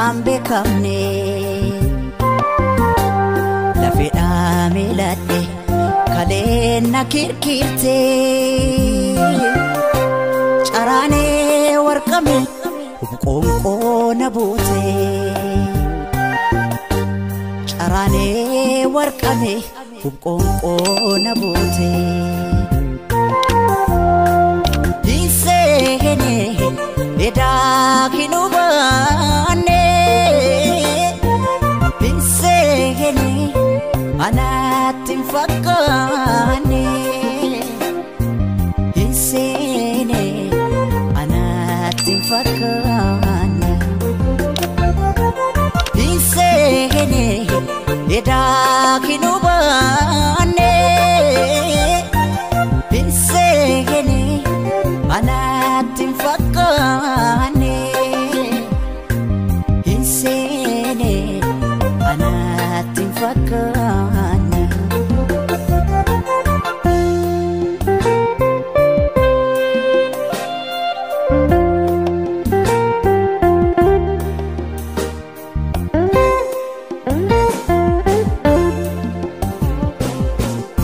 Tasaan beekamne lafeedhaa miiladhe kaleen na kirkirte caraanee warqame qoonqoo na buute caraanee warqame qoonqoo na buute Hinseene edaa kinubaane Hinseene anatti hin fakkaanne Hinseene anatti hin fakkaanne Hinseene edaa kinubaane Hinseene anatti hin fakkaanne Hinseene anatti hin fakkaanne.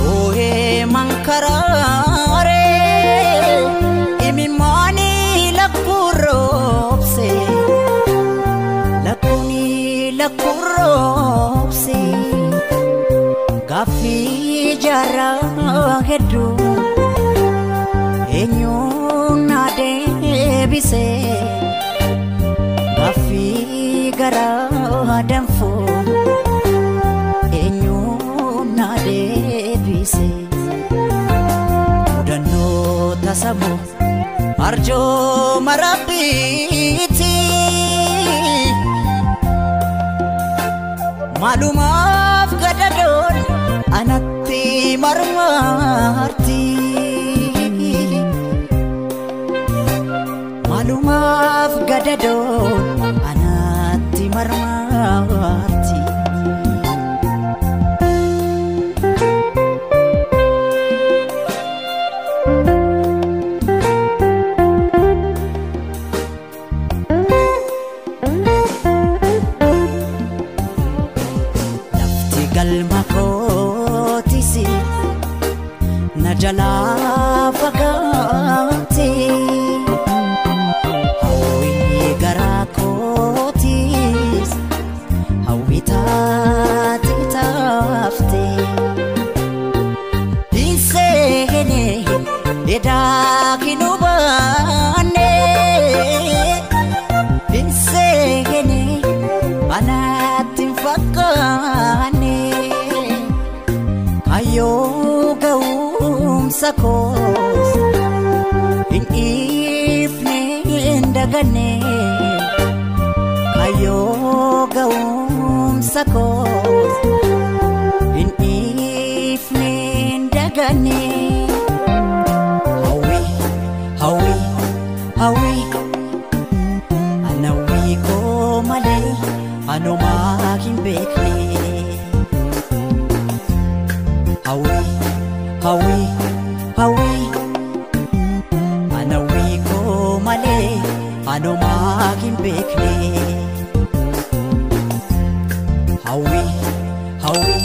Oohee mankaraare imimmaani lakkuroobse lakkuuni lakkuroobse gaaffii jaarraa hedduu eenyuun na deebise gaaffii garaa danfuu eenyuun na deebise mudannoo tasamoo arjooma rabbiiti maalumaaf gadadoon anatti marmarti maalumaaf gadadoon anatti marmarti. Lafti galma kootis na jalaa fagaate hawwii garaa kootis hawwii taate taafte Hinseene edaa kinubaane Hinseene anatti hin fakkaanne kaayyoo ga'umsa koos hin dhiifne hin daganne kaayyoo ga'umsa koos hin dhiifne hin daganne. Hawwii hawwii hawwii ana hawwii koo malee anumaa hin beekne. Hawwii hawwii hawwii ana hawwii koo malee anumaa hin beekne. Hawwii hawwii